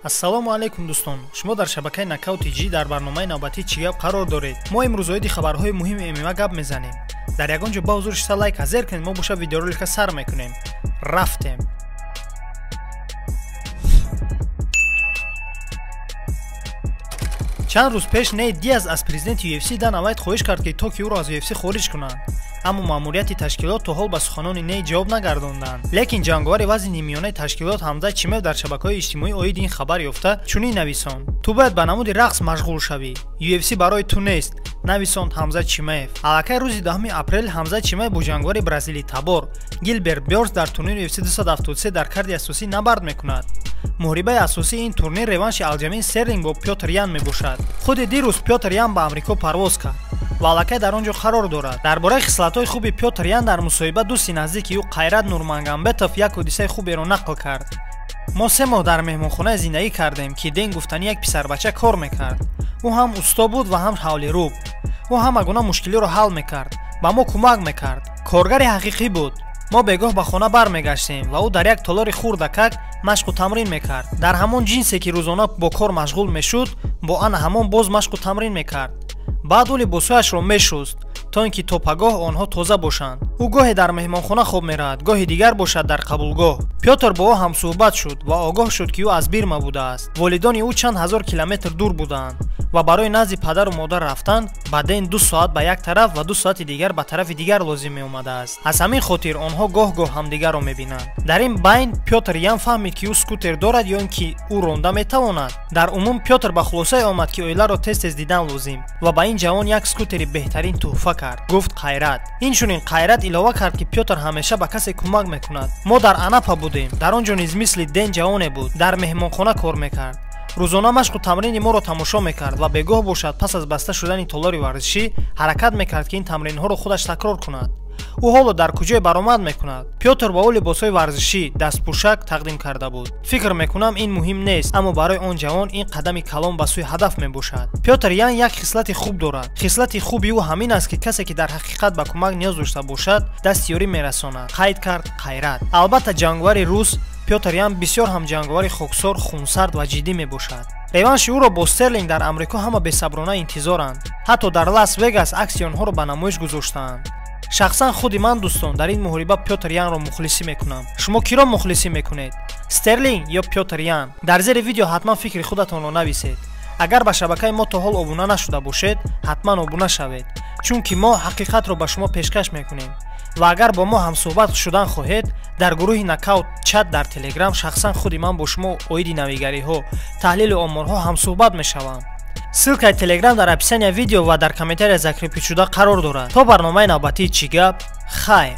Ассалому алайкум дӯстон, шумо дар шабакаи Нокаут ТЖ дар барномаи навбатии Чӣ гап қарор доред. Мо имрӯз оиди хабарҳои муҳими ММА гап мезанем. Дар ягон ҷо ба ҳузур шиста лайк зер кунед, мо боша видеоролика сар мекунем. Рафтем. Чанд рӯз пеш Нейт Диаз аз президенти UFC Дана Вайт хоҳиш кард, ки то ки ӯро аз UFC хориҷ кунанд. Аммо маъмурияти ташкилот то ҳол ба суханони Нейт ҷавоб нагардонданд. Лекин ҷанговари вазни ниммиёнаи ташкилот Ҳамзат Чимаев дар шабакаҳои иҷтимоӣ оиди ин хабар ёфта чунин нависонд: ту бояд ба намуди рақс машғул шавӣ. UFC барои ту нест, нависонд Ҳамзат Чимаев. Аллакай рӯзи 10 апрел Ҳамзат Чимаев бо ҷанговари бразилӣ табор Гилберт Бёрс дар турнири UFC 273 дар карди асосӣ набард мекунад. Муҳорибаи асосии ин турнир реванши Алҷамин Стерлинг бо Пётр Ян мебошад. Худи дирӯз Пётр Ян ба Амрико парвоз кард ва аллакай дар он ҷо қарор дорад. Дар бораи хислатҳои хуби Пётр Ян дар мусоҳиба дӯсти наздики ӯ Қайрат Нурмагомедов як ҳодисаи хуберо нақл кард. Мо 3 моҳ дар меҳмонхонае зиндагӣ кардем, ки Ден гуфтани як писарбача кор мекард. Ӯ ҳам усто буд ва ҳам ҳавлируб. Ӯ ҳама гуна мушкилиро ҳал мекард, ба мо кӯмак мекард. Коргари ҳақиқӣ буд. Мо бегоҳ ба хона бармегаштем ва ӯ дар як толори хурдакак машқу тамрин мекард. Дар ҳамон ҷинсе ки рӯзона бо кор машғул мешуд, бо ана ҳамон боз машқу тамрин мекард. Баъд ӯ либосҳояшро мешуст, то ин ки то пагоҳ онҳо тоза бошанд. Ӯ гоҳе дар меҳмонхона хоб меравад, гоҳи дигар бошад дар қабулгоҳ. Пётр бо ӯ ҳамсӯҳбат шуд ва огоҳ шуд, ки ӯ аз Бирма будааст. Волидони ӯ чанд ҳазор километр дур буданд ва барои назди падару модар рафтан ба Ден 2 соат ба як тараф ва 2 соати дигар ба тарафи дигар лозим меомадааст. Аз ҳамин хотир онҳо гоҳ-гоҳ ҳамдигарро мебинанд. Дар ин байн Пётр Ян фаҳмид, ки ӯ скутер дорад ё ин ки ӯ ронда метавонад. Дар умум Пётр ба хулосае омад, ки оиларо тез-тез дидан лозим ва ба ин ҷавон як скутери беҳтарин тӯҳфа кард, гуфт Қайрат. Инчунин Қайрат илова кард, ки Пётр ҳамеша ба касе кӯмак мекунад. Мо дар Анапа будем. Дар он ҷо низ мисли Ден ҷавоне буд, дар меҳмонхона кор мекард. Рӯзона машқу тамрини моро тамошо мекард ва бегоҳ бошад пас аз баста шудани толори варзишӣ ҳаракат мекард, ки ин тамринҳоро худаш такрор кунад. Ӯ ҳоло дар куҷое баромад мекунад. Пётр ба ӯ либосҳои варзишӣ, дастпӯшак тақдим карда буд. Фикр мекунам ин муҳим нест, аммо барои он ҷавон ин қадами калон ба сӯи ҳадаф мебошад. Пётр Ян як хислати хуб дорад. Хислати хуби ӯ ҳамин аст, ки касе ки дар ҳақиқат ба кӯмак ниёз дошта бошад, дасти ёрӣ мерасонад, қайд кард Қайрат. Албатта ҷанговари рус Пётр Ян бисёр ҳам ҷанговари хоксор, хунсард ва ҷиддӣ мебошад. Реванши ӯро бо Стерлинг дар Амрико ҳама бесаброна интизоранд. Ҳатто дар Лас Вегас акси онҳоро ба намоиш гузоштаанд. Шахсан худи ман дӯстон дар ин муҳориба Пётр Янро мухлисӣ мекунам. Шумо киро мухлисӣ мекунед? Стерлинг ё Пётр Ян? Дар зери видео ҳатман фикри худатонро нависед. Агар ба шабакаи мо то ҳол обуна нашуда бошед, ҳатман обуна шавед, чунки мо ҳақиқатро ба шумо пешкаш мекунем. Ва агар бо мо ҳамсӯҳбат шудан хоҳед, дар гурӯҳи Нокаут чат дар Телеграм шахсан худи ман бо шумо оиди навигариҳо, таҳлили оморҳо ҳамсӯҳбат мешавам. Ссылкаи Телеграм дар описания видео ва дар комментария закрепит шуда қарор дорад. То барномаи навбатии Чӣ гап, хайр.